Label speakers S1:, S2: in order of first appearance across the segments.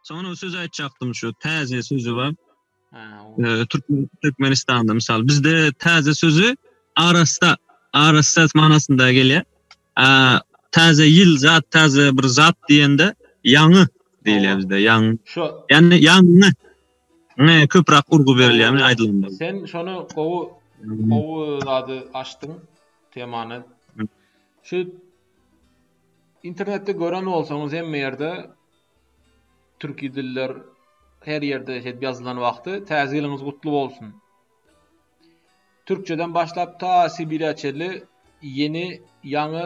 S1: Soňra söz aýtjakdym şu täze sözi bar. Türkmen Türkmenistanda mysal bizde täze sözi arassa arassa manasynda gelýär. Täze ýyl zat täze bir zat diýende ýaňy diýilýär bizde ýaňy.
S2: Şu
S1: ýani ýaňy ne köpräk urgy berilýär men aýdylanda.
S2: Sen şony gowy gowy zady açdyň temany. Şu internetde gören bolsaňyz hemme ýerde Türki diller her ýerde şeýdip ýazylan wagty Täze ýylyňyz gutly bolsun. Türkçeden başlap ta Sibirýa çenli ýeni, ýaňy,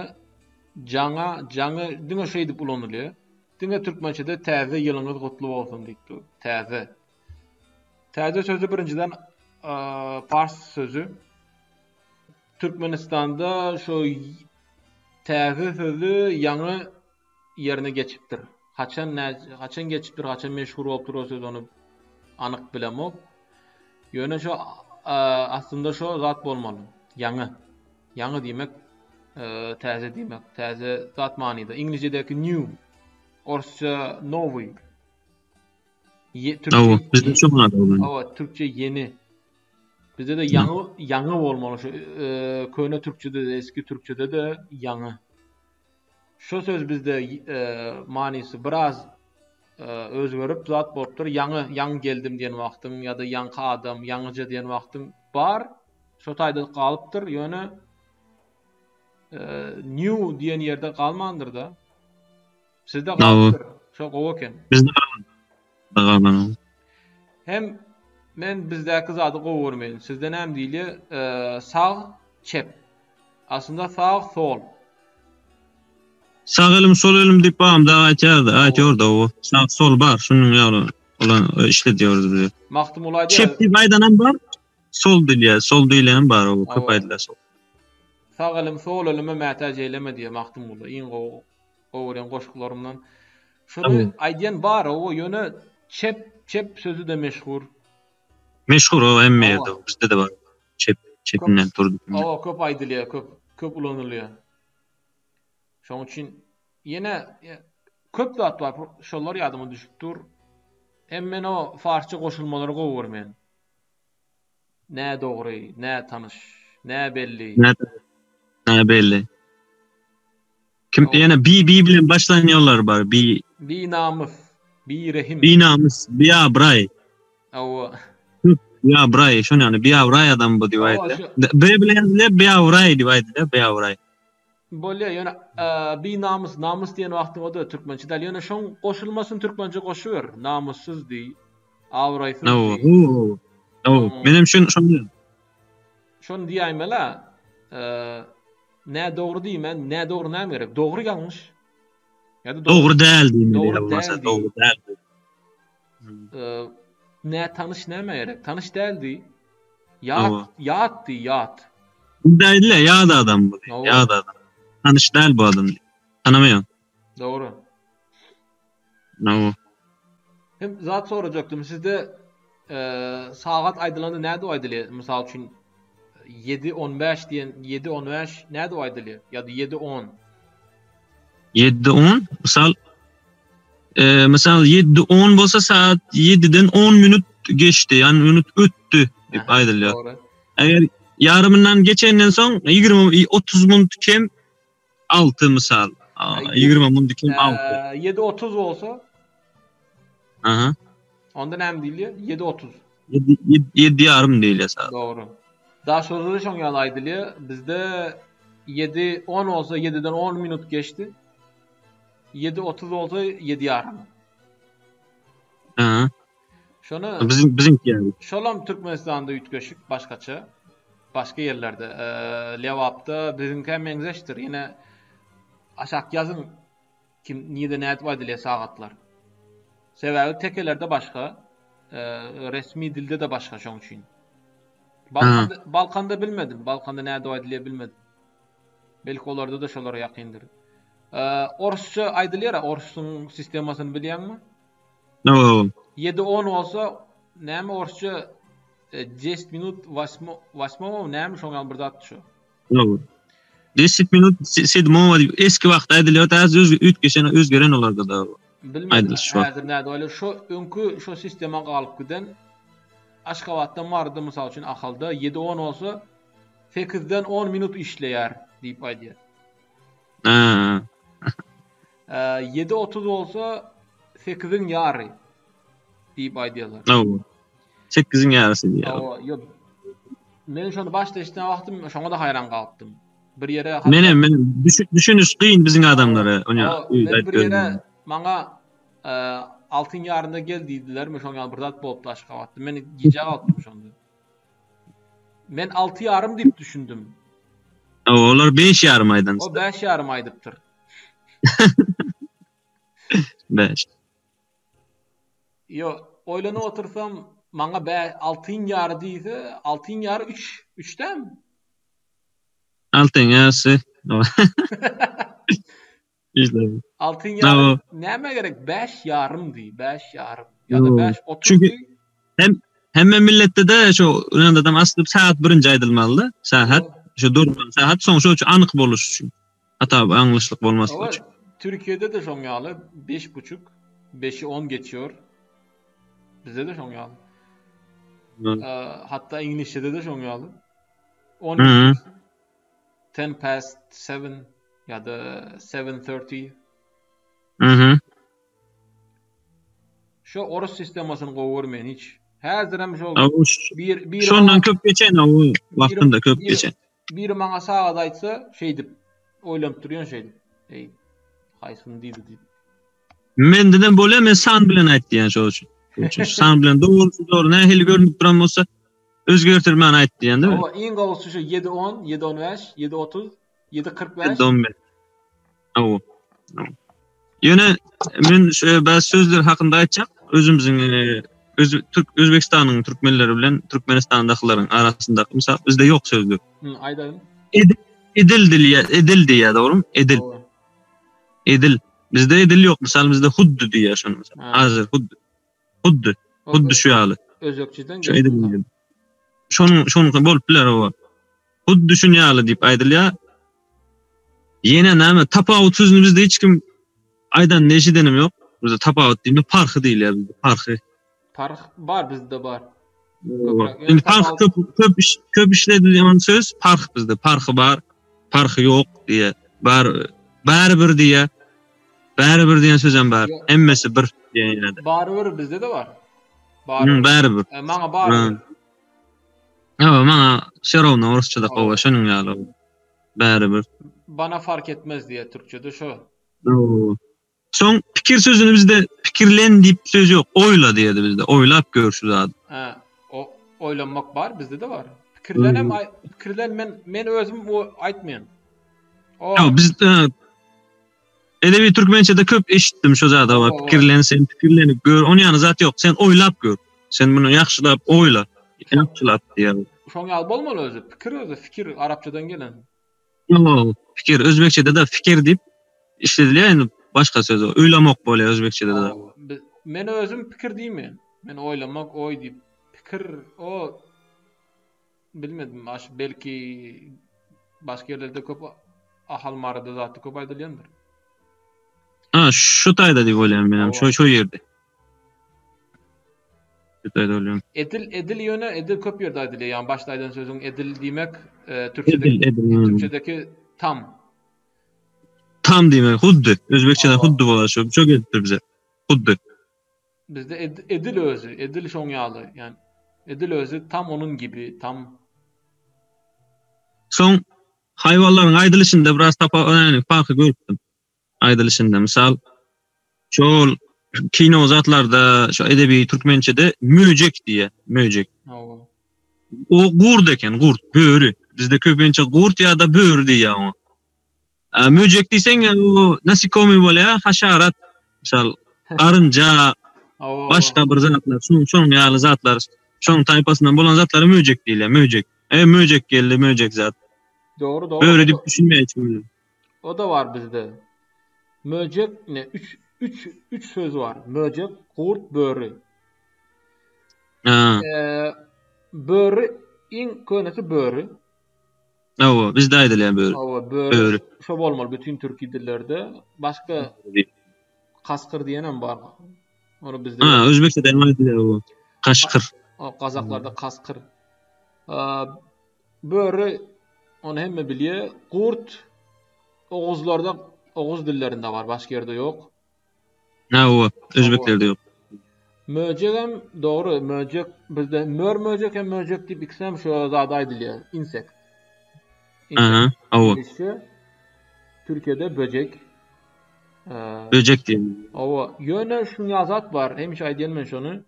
S2: jaňa, jaňy diňe şeýdip ulanylýar. Diňe türkmençede Täze ýylyňyz gutly bolsun diýip dur. Täze. Täze sözi birinjiden pars sözi. Türkmenistanda şu täze sözi ýaňy ýerine geçipdir. Haçan haçan geçipdir, haçan meşhur bolupdyr o söz ony anyk bilemok. Ýöne şu aslynda şo zat bolmaly. Ýaňy. Ýaňy diýmek täze diýmek. Täze zat manyda. Iňlisçedäki new, orsça nowy.
S1: Türkçe, bizde şu manyda
S2: bolmaly. Hawa, türkçe ýeni. Bizde-de ýaňy ýaňy bolmaly şu köne türkçede-de, eski türkçede-de ýaňy. Şu söz bizde manysy biraz özgerip zat bolupdyr. Ýaňy, ýaňy geldim diýen wagtyň ýa-da ýaňky adam, ýaňyja diýen wagtyň bar. Şo taýda galypdyr. Ýöne new diýen ýerde galmandyr-da. Sizde galypdyr. Şo gowy eken.
S1: Bizde galman.
S2: Hem men bizdäki zady gowy görmeýän. Sizde näme diýilýär? Sag, çep. Aslynda sag, sol.
S1: Sag elim, sol elim diýip babam dagy aýtýardy, aýtýardy o. Sag, sol bar, şunuň ýaly olan işledýäris biz.
S2: Magtymguly aýdýar.
S1: Çep diýip aýdanam bar, sol diýilýär, sol diýilenem bar, o köp aýdylýar sol.
S2: Sag elim, sol elime mätäç eýleme diýýär Magtymguly. Iň gowy gowy görýän goşgularymdan. Şuny aýdýan bar, o ýöne çep, çep sözi-de meşhur.
S1: Meşhur o hemme ýerde, bizde-de bar. Çep, çepinden turdy.
S2: Hawa, köp aýdylýar, köp, köp ulanylýar. Şonuň üçin ýene köp zat bar, şolar ýadyma düşüp dur. Hem men o farsça goşulmalary gowy görmeýän. Nä dogry, nä tanyş, nä belli.
S1: Nä, nä belli. Kim ýene bi bi bilen başlanýanlar bar. Bi
S2: Bi namys, bi rehim.
S1: Bi namys, bi abraý.
S2: Hawa.
S1: Bi abraý, şony ýaly bi abraý adam bu diýip aýdylýar. B bilen ýazylýar, bi abraý diýip aýdylýar, bi abraý.
S2: Bolýar, ýöne bi namys, namys diýen wagtyň o-da türkmençe däl. Ýöne şoň goşulmasyny türkmençe goşuber. Namyssyz diý, abraýsyz
S1: diý. Hawa, menem şony şony.
S2: Şony diýäýmeli-ä. Nä dogry diýmän, nä dogry näme gerek? Dogry ýalňyş.
S1: Ýa-da dogry däl diýmeli. Dogry däl. Dogry däl.
S2: Nä tanyş näme gerek? Tanyş däl diý. Ýat, ýat diý, ýat.
S1: Däl, ýat adam bu. Ýat adam. Tanyş däl bu adam. Tanamaýan.
S2: Dogry.
S1: No.
S2: Hem zat sorajakdym. Sizde sagat aýdylanda nädip aýdylýar? Mysal üçin 7:15 diýen 7:15 nädip aýdylýar? Ýa-da 7:10.
S1: 7:10 mysal e, mysal 7:10 bolsa saat 7-den 10 minut geçdi, ýani minut ötdi diýip aýdylýar. Dogry. Eger ýarymyndan geçenden soň 20 30 minut kem 6 mysal. 20 mundy kem 6.
S2: 7.30 bolsa?
S1: Aha.
S2: Onda näme diýilýär? 7.30.
S1: 7 ýarym diýilýär
S2: saat. Dogry. Daşoguzda şoň ýaly aýdylýar. Bizde 7.10 bolsa 7-den 10 minut geçdi. 7.30 bolsa 7 ýarym.
S1: Aha.
S2: Şony
S1: Bizim bizimki ýaly.
S2: Şolam Türkmenistanda üýtgeşik başgaça. Başga ýerlerde, Lebapda biziňkä meňzeşdir. Ýene aşak ýazyň kim nirde nädip aýdylýar sagatlar. Sebäbi tekelerde başga, resmi dilde-de başga şoň üçin. Balkanda, Balkanda bilmedim. Balkanda nädip aýdylýar bilmedim. Belki olarda-da şolara ýakyndyr. Orsça aýdylýar, orsuň sistemasyny bilýäňmi?
S1: No.
S2: 7-10 bolsa näme orsça 10 minut восьмого näme şoň ýaly bir zatdy
S1: şo. No. 10 minut sedmowa diýip eski wagtda aýdylýar, täze öz üýtgeşen özgeren olarda da.
S2: Bilmedim.
S1: Aýdylyş bar.
S2: Häzir näde öyle şu öňkü şu sistema galyp giden Aşgabatda Maryda mysal üçin Ahalda 7-10 bolsa 8-den 10 minut işleýär diýip aýdýar.
S1: Ha.
S2: 7.30 bolsa 8-iň ýary diýip aýdýarlar.
S1: Hawa. 8-iň ýarysy diýýär.
S2: Hawa, ýok. Men şony başda eşiden wagtym şoňa da haýran galypdym. Bir ýere
S1: hatda Menem men düşüniş kyn biziň adamlara. Ony
S2: men bir ýere maňa e, altyň ýarynda gel diýdiler. Men şoň ýaly bir zat bolupdy Aşgabatda. Men gijä galypdym şonda. Men alty ýarym diýip düşündim.
S1: Olar 5 ýarym aýdan.
S2: O 5 ýarym aýdypdyr.
S1: 5.
S2: Ýo, oýlanyp otursam, maňa bä altyň ýary diýse, altyň ýary 3, 3-dämi?
S1: Altyň ýarysy.
S2: Altyň ýary näme gerek? 5 ýarym diý, 5 ýarym. Ýa-da 5 30
S1: Çünki hem hemme milletde de şu ynandadan asly saat birinji aýdylmaly, saat. Şu durman saat soň şu üçin anyk boluş üçin. Hata aňlyşlyk bolmasyn
S2: üçin. Türkiýede de şoň ýaly 5 buçuk, 5-i 10 geçiyor. Bizde de şoň ýaly. Hatda iňlisçede de şoň ýaly. 10 10 past 7 ýa-da 7:30.
S1: Mhm.
S2: Şu orus sistemasyny gowy görmeýän hiç. Häzirem şol
S1: bir bir Şondan köp geçen o wagtynda köp geçen.
S2: Biri maňa sagat aýtsa şeýdip oýlanyp durýan şeýdip. Eý, haýsyny diýdi diýip.
S1: Mendeden bolýar men san bilen aýt diýen şol üçin. San bilen dogry dogry nähili görünip duran bolsa özgertirmän aýt diýen değil mi?
S2: Hawa, iň gowusy şu 7.10, 7.15, 7.30, 7.45.
S1: 7.15. Hawa. Ýöne men şu bäs sözler hakynda aýtjak. Özümiziň e, öz Türk Özbekistanyň türkmenleri bilen Türkmenistandakylaryň arasyndaky mysal bizde ýok sözler.
S2: Hı, aýdaýyn.
S1: Edil edil diýýär, edil diýýär, dogrymy? Edil. Edil. Bizde edil ýok. Mysal bizde huddy diýýär şony mysal. Hazır huddy. Huddy. Huddy şu ýaly.
S2: Özbekçeden
S1: Şu edil diýýär. Şonuň şonuň bolup biler o. Huddy şun ýaly diýip aýdylýar. Ýene näme tapawut sözüni bizde hiç kim aýdanyny eşidenim ýok. Bizde tapawut diýme parhy diýilýär bizde parhy.
S2: Parh bar bizde bar.
S1: Indi parh köp köp iş köp işledilýän söz parh bizde. Parhy bar, parhy ýok diýe. Bar barybir diýe. Barybir diýen sözem bar. Hemmesi bir diýen ýerde.
S2: Barybir bizde de bar.
S1: Barybir. Barybir.
S2: E, maňa barybir.
S1: Hawa, maňa все равно orsçada gowy, şonuň ýaly. Barybir.
S2: Bana fark etmez diýe türkçede şo.
S1: Soň pikir sözüni bizde pikirlen diýip söz ýok. Oýla diýedi bizde. Oýlap gör şu zady.
S2: Ha, o oýlanmak bar bizde de bar. Pikirlenem hmm. pikirlen men men özüm o aýtmaýan.
S1: O Ýok, biz e, edebi türkmençede köp eşitdim şu zady bar. Pikirlen sen pikirlenip gör. Onun ýany zat ýok. Sen oýlap gör. Sen bunu ýagşylap oýla. Ýagşylap diýýär.
S2: Şoň ýaly bolmaly özi. Pikir özi fikir arapçadan gelen.
S1: Ýok, fikir özbekçede-de fikir diýip işledilýär, indi başga söz o. Öýlamak bolýar özbekçede-de.
S2: Men özüm pikir diýmeýän. Men oýlamak, oý diýip. Pikir o bilmedim, aş belki başga ýerlerde köp Ahal Maryda zatda köp aýdylýandyr.
S1: Ha, şu taýda diýip oýlaýan menem, şo şo ýerde. Şu taýda oýlaýan.
S2: Edil edil ýöne edil köp ýerde aýdylýar. Ýagny başda aýdan sözüň edil diýmek, e, türkçedeki
S1: Edil, edil. Hmm.
S2: türkçedeki tam.
S1: Tam diýmek, huddy. Özbekçede huddy bolar şu. Şo gelipdir bize. Huddy.
S2: Bizde ed, edil özi, edil şoň ýaly. Ýani edil özi tam onun gibi, tam.
S1: Soň haýwanlaryň aýdylyşynda biraz tapa, ýani parky görüpdim. Aýdylyşynda mysal şol kino zatlarda şu edebi türkmençede möjek diýýär, möjek.
S2: Hawa.
S1: O gurt eken, gurt, böri. Bizde köpinçe gurt ýa-da böri diýýär oňa. A, möjek diýseň o nasikomy bolýar, haşarat. Mysal garynja,
S2: Hawa.
S1: başga bir zatlar, şoň şoň ýaly zatlar, şoň taýpasyndan bolan zatlara möjek diýilýär, möjek. E, möjek geldi, möjek zat.
S2: Dogry, dogry.
S1: Böri diýip düşünmeýär hiç kim.
S2: O da bar bizde. Möjek ne 3 3 3 söz bar. Möjek, gurt, böri.
S1: Ha.
S2: Ee, böri iň könesi böri.
S1: Hawa, bizde aýdylýar böri.
S2: Hawa, böri.
S1: Böri.
S2: Şo bolmaly bütün türki dillerde. Başga
S1: Böri.
S2: Kaskyr diýenem bar. Ony bizde
S1: Ha, özbekçede hem aýdylýar bu. Kaşkyr.
S2: O gazaklarda kaskyr. Böri ony hemme bilýär. Gurt oguzlarda oguz dillerinde bar, başga ýerde ýok.
S1: Hawa, özbeklerde ýok.
S2: Möjegem dogry, möjek bizde mör-möjek hem möjek diýip ikisi hem şu zada aýdylýar, insekt.
S1: Aha, hawa.
S2: Türkiýede böjek.
S1: Böjek diýen.
S2: Hawa, ýöne şuň ýaly zat bar, hemişe aýdýan men şony.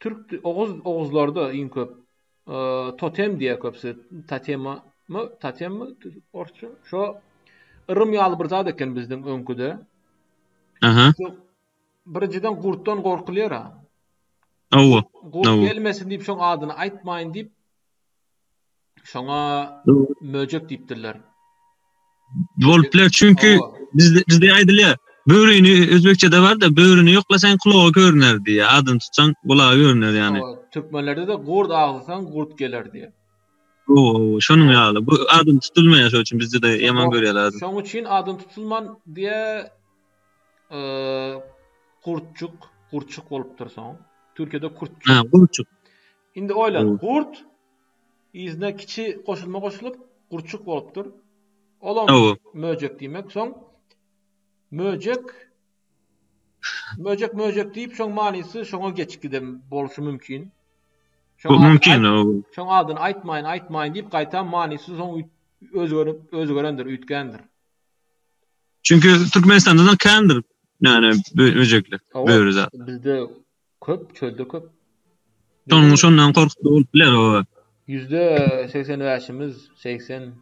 S2: Türk oguz oguzlarda iň köp totem diýýär köpüsi. Totema my, totemmi orsça? Şo yrym ýaly bir zat eken bizden öňküde.
S1: Aha.
S2: Birinjiden gurtdan gorkulýar ha.
S1: Hawa.
S2: Gurt gelmesin diýip şoň adyny aýtmaýyn diýip şoňa möjek diýipdirler.
S1: Bolup biler çünki bizde bizde aýdylýar. Börini özbekçede bar-da, börini ýoklasaň kulagy görüner diýýär. Adyny tutsaň gulagy görüner ýagny.
S2: Türkmenlerde-de gurt aglasaň gurt geler diýýär.
S1: Hawa, şonuň ýaly. Bu adyny tutulmaýar şoň üçin bizde-de ýaman görýärler adyny.
S2: Şoň üçin adyny tutulman diýýär gurtjuk, gurçuk bolupdyr soň. Türkiýede kurtçuk.
S1: Ha, gurçuk.
S2: Indi oýlan, gurt yzyna kiçi goşulma goşulyp gurçuk bolupdyr. Olam möjek diýmek. Soň möjek möjek möjek diýip şoň manysy şoňa geçip giden bolşy mümkin.
S1: Şoň mümkin.
S2: Şoň adyny aýtmaýyn, aýtmaýyn diýip gaýtam manysy soň özgerip özgerendir, üýtgändir.
S1: Çünki Türkmenistanda da kändir yani böjekler, böri zat.
S2: Bizde köp, çölde köp.
S1: Şonuň şondan korkup bolup biler o.
S2: Yüzde 85 bäşimiz 80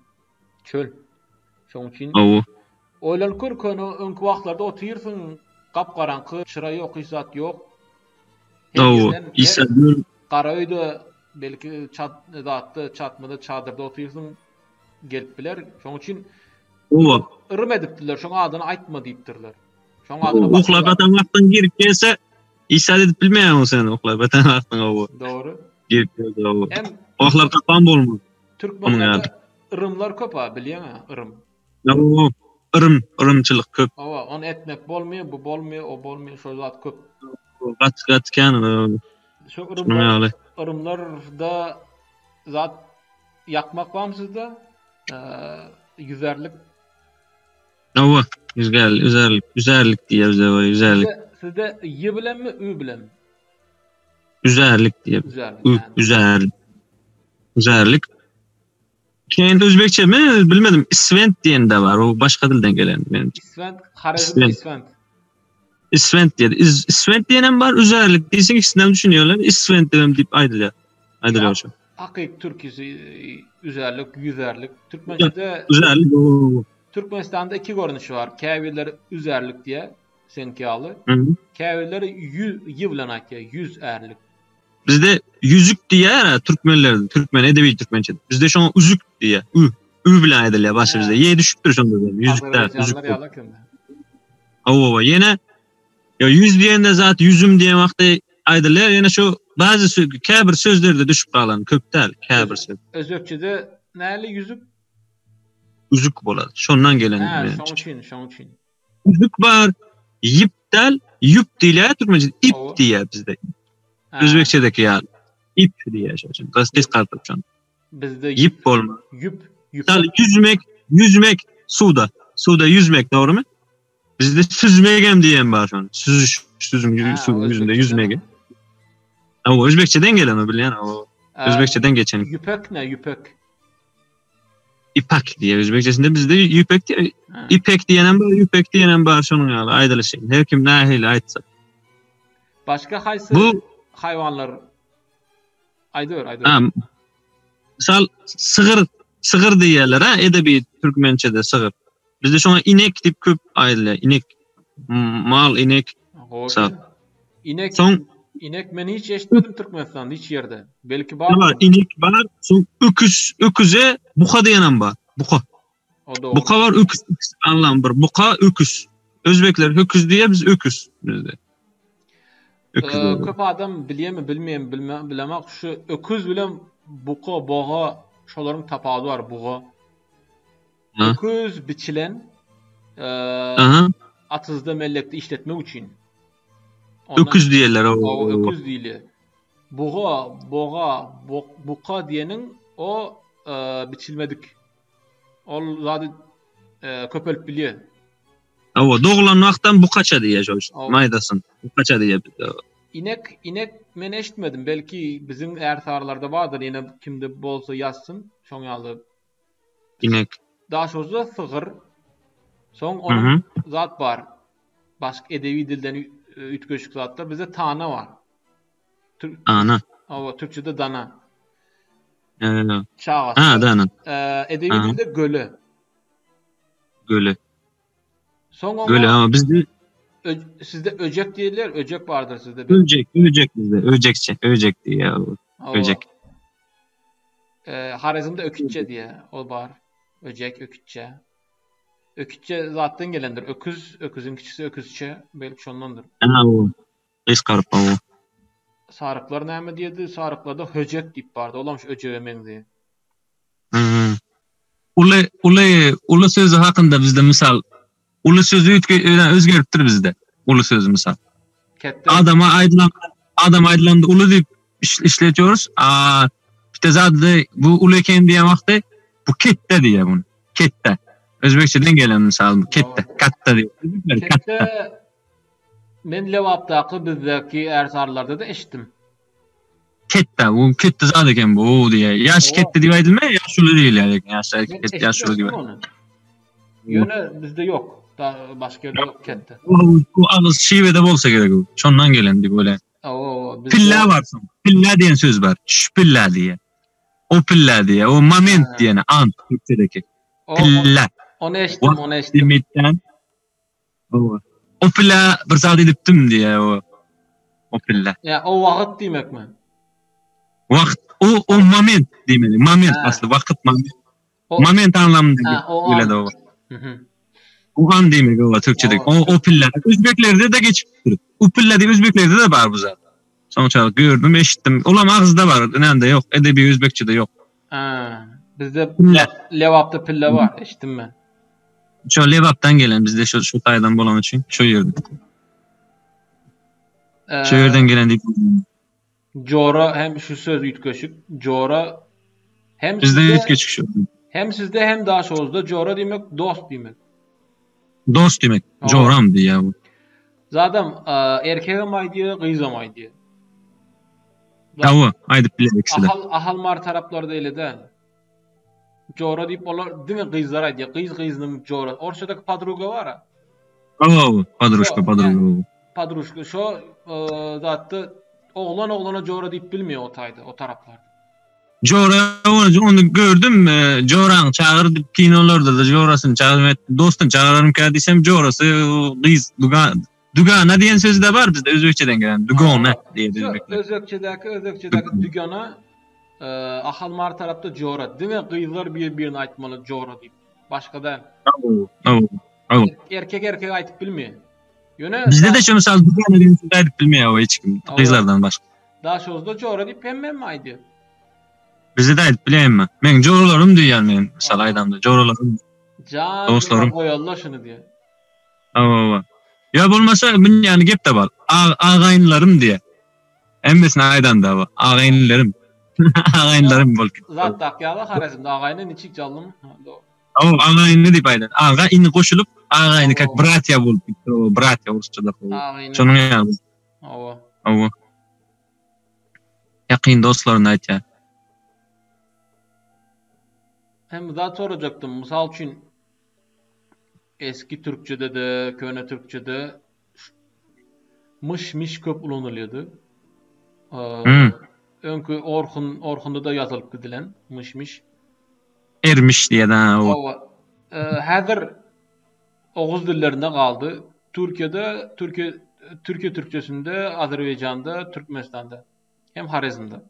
S2: çöl. Şoň üçin.
S1: Hawa.
S2: Oýlanyp gör köne öňki wagtlarda otyrsyň gap garaňky çyra ýok hiç zat ýok.
S1: Hawa.
S2: Gara öýde belki çat zatda çatmada çadyrda otyrsyň gelip biler. Şoň üçin
S1: Hawa.
S2: Yrym edipdirler. Şoň adyny aýtma diýipdirler. Şoň adyna
S1: Uklap atan wagtyň girip gelse hiç zat edip bilmeýäň sen uklap atan wagtyň hawa.
S2: Dogry.
S1: Girip gelse hawa. Hem Wagtlar kapan bolmaz.
S2: Türkmenlerde yrymlar köp ha bilýäň yrym.
S1: Hawa. Yrym, yrymçylyk köp.
S2: Hawa, ony etmek bolmaýar, bu bolmaýar, o bolmaýar, şol zat köp.
S1: Gaty gaty kän.
S2: Şu yrymlar, yrymlarda zat Ýakmak barmy sizde? Ýüzärlik.
S1: Hawa, ýüzärlik, ýüzärlik, ýüzärlik diýýär bizde we ýüzärlik.
S2: Sizde y bilenmi, ü bilenmi?
S1: Üzärlik diýip.
S2: Üzärlik.
S1: Üzärlik. Üzärlik. Keyin özbekçe mi bilmedim. İsvent diýen de bar. O başga dilden gelen benim.
S2: İsvent, Horezm İsvent.
S1: İsvent diýdi. İsvent diýen hem bar, üzärlik diýseň ikisinden düşünýärler. İsvent diýen diýip aýdylýar. Aýdylýar şu.
S2: Hakyky türkisi üzärlik, ýüzärlik. Türkmençede
S1: üzärlik.
S2: Türkmenistanda iki görnüşi bar. Käbirleri üzärlik diýýär, seňki ýaly. Käbirleri ýü, y bilen aýtýar, ýüzärlik.
S1: Bizde ýüzük diýýär türkmenler, türkmen edebi türkmençede. Bizde şoňa üzük diýýär. Ü, ü bilen aýdylýar başga bizde. Ýe düşüpdir şonda. Ýüzük däl, üzük. Hawa, ýene ýa ýüz diýende zat ýüzüm diýen wagty aýdylýar. Ýene şu bäzi söz, käbir sözlerde düşüp galan, köp däl, käbir söz.
S2: Özbekçede näli ýüzük?
S1: Üzük bolar. Şondan gelen.
S2: Hä, şoň üçin, şoň üçin.
S1: Üzük bar, ýip däl, ýüp diýilýär türkmençede, ip diýýär bizde. Özbekçedeki ýaly. Ip diýýär şoň üçin. Gysgaltyp şony.
S2: Bizde
S1: ýüp bolmaz.
S2: Ýüp,
S1: ýüp. Ýüzmek, ýüzmek suwda. Suwda ýüzmek dogrymy? Bizde süzmegem diýen bar şony. Süzüş, süzüň suwuň ýüzünde ýüzmegi. Hawa, özbekçeden gelen o bilýän. O özbekçeden geçen.
S2: Ýüpek ne, ýüpek?
S1: Ipak diýe özbekçesinde bizde ýüpek diýe. Ipek diýenem bar, ýüpek diýenem bar şonuň ýaly aýdylyşy. Her kim nähili aýtsa.
S2: Başga haýsy Bu haýwanlar Aýdyber, aýdyber.
S1: Ha. Misal sygyr, sygyr diýýärler ha, edebi türkmençede sygyr. Bizde şoňa inek diýip köp aýdylýar. Inek, mal inek.
S2: Misal. Inek. Soň inek men hiç eşitmedim Türkmenistanda hiç ýerde. Belki bar.
S1: Bar, inek bar. Soň öküz, öküze buka diýenem bar. Buka. Buka bar, öküz anlam bir. Buka, öküz. Özbekler höküz diýýär, biz öküz bizde.
S2: Öküz. Köp adam bilýärmi, bilmeýärmi, bilme, bilemok. Şu öküz bilen buka, boga şolaryň tapawudy bar, buga. Öküz biçilen.
S1: Aha.
S2: atyzda mellekde işletmek üçin.
S1: Öküz diýerler
S2: o. Öküz diýilýär. Buga, boga, buka diýeniň o e, biçilmedik. Ol zady e, köpelip bilýär.
S1: Hawa, doglan wagtam bukaça diýýär şol. Maýdasyn. Bukaça diýýär bizde.
S2: Inek, inek men eşitmedim. Belki biziň ärsarlarda bardyr. Ýene kimde bolsa ýazsyn. Şoň ýaly.
S1: Inek.
S2: Daşoguzda sygyr. Soň onuň zat bar. Başga edebi dilden üýtgeşik zatlar. Bizde tana bar.
S1: Ana.
S2: Hawa, türkçede dana.
S1: Çagasy. Ha, dana.
S2: Edebi dilde göle.
S1: Göle. Soň oňa Göle ama bizde
S2: sizde öjek diýilýär, öjek bardyr sizde.
S1: Öjek, öjek bizde, öjekçe, öjek diýýär. Öjek.
S2: Eee Horezmde ökütçe diýýär, ol bar. Öjek, ökütçe. Ökütçe zatdan gelendir. Öküz, öküziň kiçisi öküzçe, belki şondandyr.
S1: Ha, o. Gysgaryp o.
S2: Saryklar näme diýdi? Saryklarda höjek diýip bardy. Olam şu öjege meňzeýär.
S1: Hmm. Uly uly uly sözi hakynda bizde mysal uly sözi üýtge özgeripdir bizde. Uly sözi mysal.
S2: Ketde.
S1: Adama aýdylan adam aýdylanda uly diýip işletiyoruz. A bitte zady bu uly eken diýen wagty bu ketde diýýär bunu. Ketde. Özbekçeden gelen mysal bu ketde, katta
S2: diýip. Ketde men Lebapdaky bizdäki ärsarlarda-da eşitdim.
S1: Ketde, bu ketde zat eken bu diýýär. Ýaş ketde diýip aýdylmaýar, ýaşuly diýilýär eken. Ýaşlar ketde, ýaşuly diýip.
S2: Ýöne bizde ýok. Da başga ýerde ýok ketde.
S1: Bu agyz şiwede bolsa gerek bu. Şondan gelen diýip oýlaýan.
S2: Hawa,
S1: bizde Pille bar soň. Pille diýen söz bar. Şu pille diýýär. O pille diýýär. O moment diýeni, an türkçedeki.
S2: Pille. Ony eşitdim, ony eşitdim.
S1: Hawa. O pille bir zat edipdim diýýär o. O pille.
S2: Ýa o wagt diýmekmi?
S1: Wagt, o o moment diýmeli. Moment asly wagt moment. Moment anlamynda geledi o. O an diýmek o türkçede. O o pille. Özbeklerde de geçipdir. O pille diýip özbeklerde de bar bu zat. Soňça gördüm, eşitdim. Olam agzda bar, inende ýok. Edebi özbekçede ýok.
S2: Ha, bizde Lebapda pille bar, eşitdim men.
S1: Şo Lebapdan gelen bizde şo şu taýdan bolan üçin şo ýerde. Şo ýerden gelen diýip.
S2: Jora hem şu söz üýtgeşik. Jora
S1: hem bizde üýtgeşik şu.
S2: Hem sizde hem Daşoguzda jora diýmek dost diýmek.
S1: Dost diýmek. Joram diýýär bu.
S2: Zadam erkegem aýdýar, gyzam aýdýar.
S1: Hawa, aýdyp bilýär ikisi-de.
S2: Ahal, Ahal Mary taraplarda eýle däl. Jora diýip olar diňe gyzlar aýdýar. Gyz gyzynyň jora. Orsçadaky podruga bar-a.
S1: Hawa, podružka, podruga.
S2: Podružka. Şo e, zatda oglan oglana jora diýip bilmeýär o taýda, o taraplarda.
S1: Jora ony ony gördüm, e, joraň çagyr diýip kinolarda da jorasyny çagyr, dostuny çagyrarmyka diýsem jorasy gyz dugan Dügana diýen sözi de bar bizde özbekçeden gelen. Dügana
S2: diýdi özbekler. Özbekçedäki özbekçedäki dügana e, Ahal Mary tarapda jora. Diňe gyzlar bir-birine aýtmaly jora diýip. Başga däl. Erkek erkek aýtyp bilmeýär.
S1: Ýöne bizde de şu mysal dügana diýen sözi aýdyp bilmeýär o hiç kim. Gyzlardan başga.
S2: Daşoguzda jora diýip hemme hemme aýdýar.
S1: Bizde de aýdyp bilýär Men joralarym diýýän men mysal aýdamda joralarym.
S2: Jan dostlarym goýallar şuny diýýär.
S1: Hawa. Ýa bolmasa münýäni gep de bar. Agaýynlarym diýe. Hemmesini aýdanda bu. Agaýynlarym. Agaýynlarym bolup
S2: gitdi. Zat dakýarlar Horezmde agaýyny niçik jallym.
S1: Hawa, agaýyny diýip aýdan. Aga ini goşulyp, agaýyny kak bratýa bolup gitdi. Bratýa rusçada. Şonuň
S2: ýaly. Hawa.
S1: Hawa. Ýakyn dostlaryny aýtýar.
S2: Hem zat sorajakdym. Mysal üçin Eski türkçede-de, köne türkçede myş-miş köp ulanylýardy. Hmm. Öňki Orhun, Orhunda-da ýazylyp gidilen myş-miş.
S1: Ermiş diýen ha o. Hawa.
S2: Häzir oguz dillerinde galdy. Türkiýede, Türkiýe Türkiýe türkçesinde, Azerbaýjanda, Türkmenistanda hem Horezmde.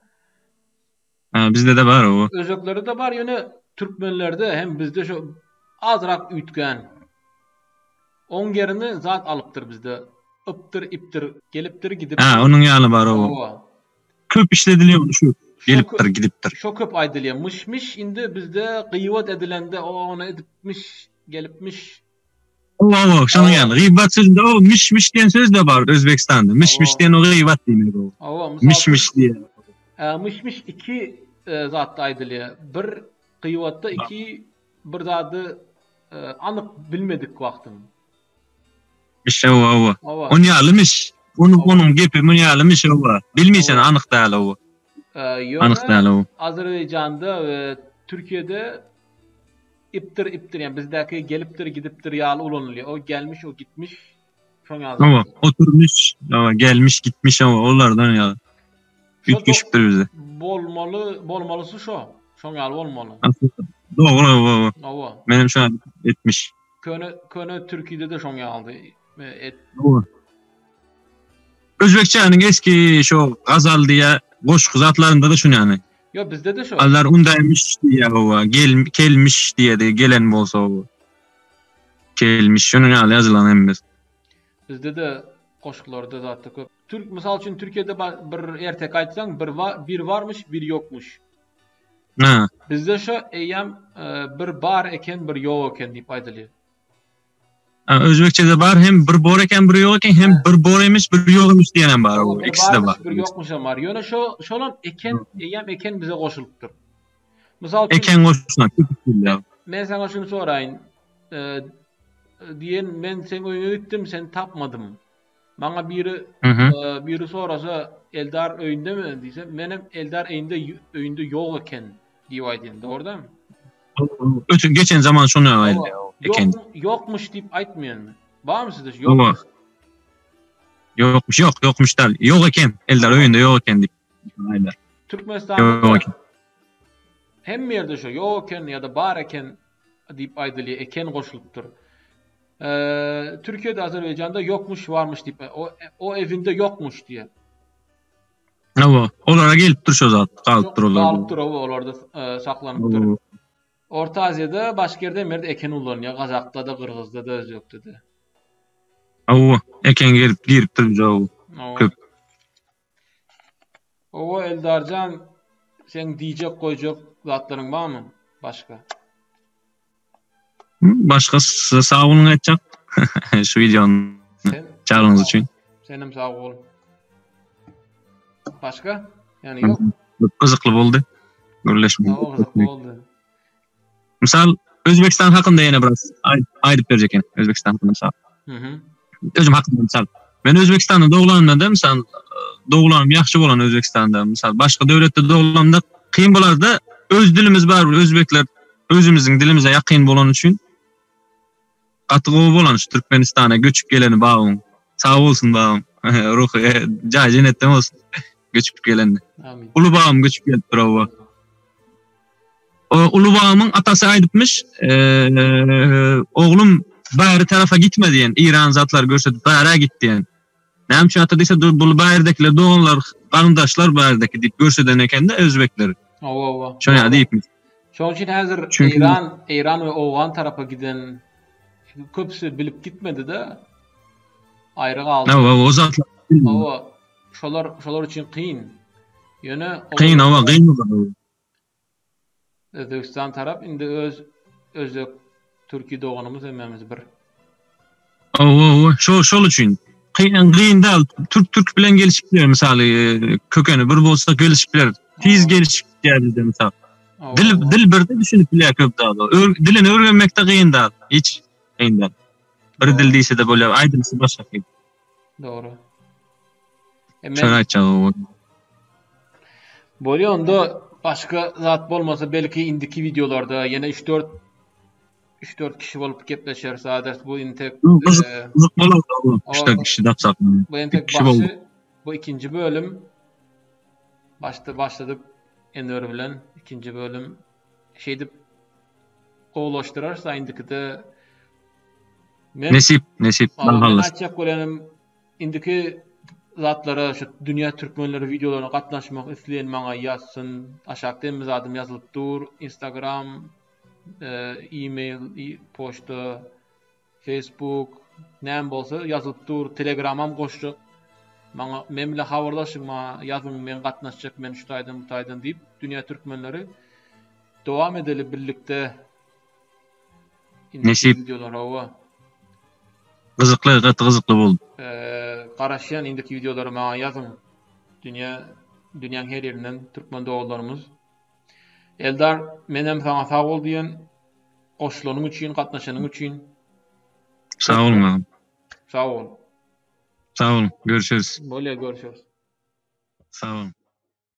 S1: Ha, bizde de bar o.
S2: Özbeklerde de bar, ýöne türkmenlerde hem bizde şu azrak üýtgän. Oň ýerini zat alypdyr bizde. Ypdyr, ipdir, gelipdir, gidipdir.
S1: Ha, onuň ýaly bar o. Köp işledilýär şu. Gelipdir, gidipdir.
S2: Şo köp aýdylýar. Myş-miş indi bizde gyýbat edilende o ony edipmiş, gelipmiş.
S1: Hawa, şonuň ýaly. Gybat sözünde o miş-miş diýen söz de bar Özbegistanda. Miş-miş diýen o gybat diýmek o.
S2: Hawa,
S1: mysal Miş-miş diýen.
S2: Miş-miş iki e, zatda aýdylýar. Bir gybatda iki bir zady e, anyk bilmedik wagtyň.
S1: Miş hawa, hawa.
S2: Hawa.
S1: Onun ýalymiş. Onuň onuň gepi mun ýalymiş hawa. Bilmeýsen anyk däl hawa.
S2: E,
S1: Anyk
S2: ýöne
S1: däl hawa.
S2: Azerbaýjanda we Türkiýede ipdir ipdir ýa bizdäki gelipdir gidipdir ýaly ulanylýar. O gelmiş o gitmiş. Şoň ýaly.
S1: Hawa, oturmuş, hawa, gelmiş gitmiş hawa olardan ýaly. Üýtgeşikdir bizde.
S2: Bolmaly, bolmalysy şo. Şoň ýaly bolmaly.
S1: Dogry, hawa.
S2: Hawa.
S1: Menem şo etmiş.
S2: Köne köne türkide-de şoň ýalydy. Et.
S1: Hawa. Özbekçäniň eski şo gazal diýä goşgy zatlarynda-da şun ýaly.
S2: Ýok, bizde-de şo.
S1: Allar undaýmyş diýä hawa, gel kelmiş diýedi, gelen bolsa hawa. Kelmiş şunuň ýaly ýazylan hemmesi.
S2: Bizde-de goşgularda zatda köp. Türk mysal üçin Türkiýede bir erteki aýtsaň bir bar, bir barmyş, bir ýokmuş.
S1: Ha.
S2: Bizde şo eýýäm e, bir bar eken, bir ýok eken diýip aýdylýar.
S1: Ha, Özbekçede bar hem bir bor eken, bir ýok eken, hem bir bor emiş, bir ýok emiş diýen hem bar.
S2: Hawa, bir
S1: İkisi de
S2: barmyş,
S1: bar.
S2: bir ýokmuş hem bar. Ýöne şo şolam eken, eýýäm eken bize goşulypdyr. Mysal üçin
S1: Eken goşuna köp ýa.
S2: Men saňa şuny soraýyn. E, diýen men seň öýüňe gitdim, seni tapmadym. Maňa biri e, biri sorasa Eldar öýündemi diýse, menem Eldar öýünde öýünde ýok eken diýip aýdýan. Dogry dälmi?
S1: Ötün geçen zaman şonu aýdýar. Eken.
S2: Ýokmuş diýip aýtmaýan. Barmy sizde şu ýokmuş?
S1: Ýokmuş, ýok, ýokmuş däl. Ýok eken. Eldar öýünde ýok eken diýip aýdar.
S2: Türkmenistanda hemme ýerde şu ýok eken ýa-da bar eken diýip aýdylýar, eken goşulypdyr. Türkiýede, Azerbaýjanda ýokmuş, barmyş diýip, o, o evinde ýokmuş diýýär.
S1: Hawa, olara gelip dur şo zat, galyp dur olarda.
S2: Galyp dur, hawa, olarda e, saklanypdyr. Orta Aziýada başga ýerde hem ýerde eken ulanýar, Gazakda-da, Gyrgyzda-da, Özbekde-de.
S1: Hawa, eken gelip girip dur bize köp.
S2: Owa Eldarjan seň diýjek goýjak zatlaryň barmy başga?
S1: Başga size sag boluň aýtjak. Şu wideony çagyryňyz üçin.
S2: Senem sag bol. Başga? Ýani ýok.
S1: Gyzykly boldy. Gürleşmek.
S2: Gyzykly boldy.
S1: Mysal Özbekistan hakynda ýene biraz aýdyp berjek eken. Özbekistan hakynda mysal.
S2: Mhm.
S1: Özüm hakynda mysal. Men Özbekistanda doglanymda da mysal doglanym ýagşy bolan Özbekistanda mysal başga döwletde doglamda kyn bolarda öz dilimiz bar bir özbekler özümiziň dilimize ýakyn bolany üçin gaty gowy bolan şu Türkmenistana göçüp geleni babam. Sag bolsun babam. Ruhy jaý jennetden bolsun. Göçüp gelende.
S2: Amin.
S1: Uly babam göçüp gelipdir oba. Uly babamyň atasy aýdypmyş, oglum bäri tarapa gitme diýen, Iran zatlary görsetip bärä git diýen. Näme üçin ata diýse, bu bäridekiler doganlar, garyndaşlar bärideki diýip görseden eken-de özbekler.
S2: Hawa, hawa.
S1: Şony diýipmiş.
S2: Şonuň üçin häzir Eýran, Eýran we Owgan tarapa giden köpüsi bilip gitmedi-de. Aýry galdy.
S1: Hawa, o zatlar.
S2: Hawa, şolar şolar üçin kyn. Ýöne
S1: kyn, hawa, kyn.
S2: Özbegistan tarap indi öz özbek türki doganymyz hemmämiz bir.
S1: Hawa, hawa, şol şol üçin. Kyn kyn däl. Türk türk bilen gelişip biler mysaly kökeni bir bolsa gelişip biler. Tiz gelişip gidýär bizde mysal. Dil dil birde düşünip bilýär köp zady. Dilini öwrenmekde kyn däl. Hiç kyn däl. Bir dil diýse-de bolýar, aýdylşy başga.
S2: Dogry.
S1: Şony aýtjak
S2: Bolýar onda başga zat bolmasa belki indiki wideolarda ýene 3-4 3-4 kişi bolup gepleşeris adres bu intek
S1: gyzyk bolar 3-4 kişi tapsak.
S2: Bu entek başy bu ikinji bölüm başda başladyk Enwer bilen ikinji bölüm şeýdip gowulaşdyrarys indikide
S1: men nesip nesip
S2: Men aýtjak bolýanym Indiki zatlara şu dünýä türkmenleri wideolaryna gatnaşmak isleýän maňa ýazsyn. Aşakda hemme zadym ýazylyp dur. Instagram, e-mail, poçta, Facebook, näme bolsa ýazylyp dur. Telegramam goşjak. Maňa men bilen habarlaşyň, maňa ýazyň, men gatnaşjak, men şu taýdan, bu taýdan diýip, dünýä türkmenleri dowam edeli birlikde.
S1: Nesip.
S2: Videolar hawa.
S1: Gyzykly, gaty gyzykly boldy.
S2: Garaşýan indiki wideolara maňa ýazyň. Dünýä dünýäň her ýerinden türkmen doganlarymyz. Eldar, menem saňa sag bol diýen. Goşulanyň üçin, gatnaşanyň üçin.
S1: Sag boluň agam.
S2: Sag bol.
S1: Sag boluň. Görüşeris.
S2: Bolýar, görüşeris.
S1: Sag boluň.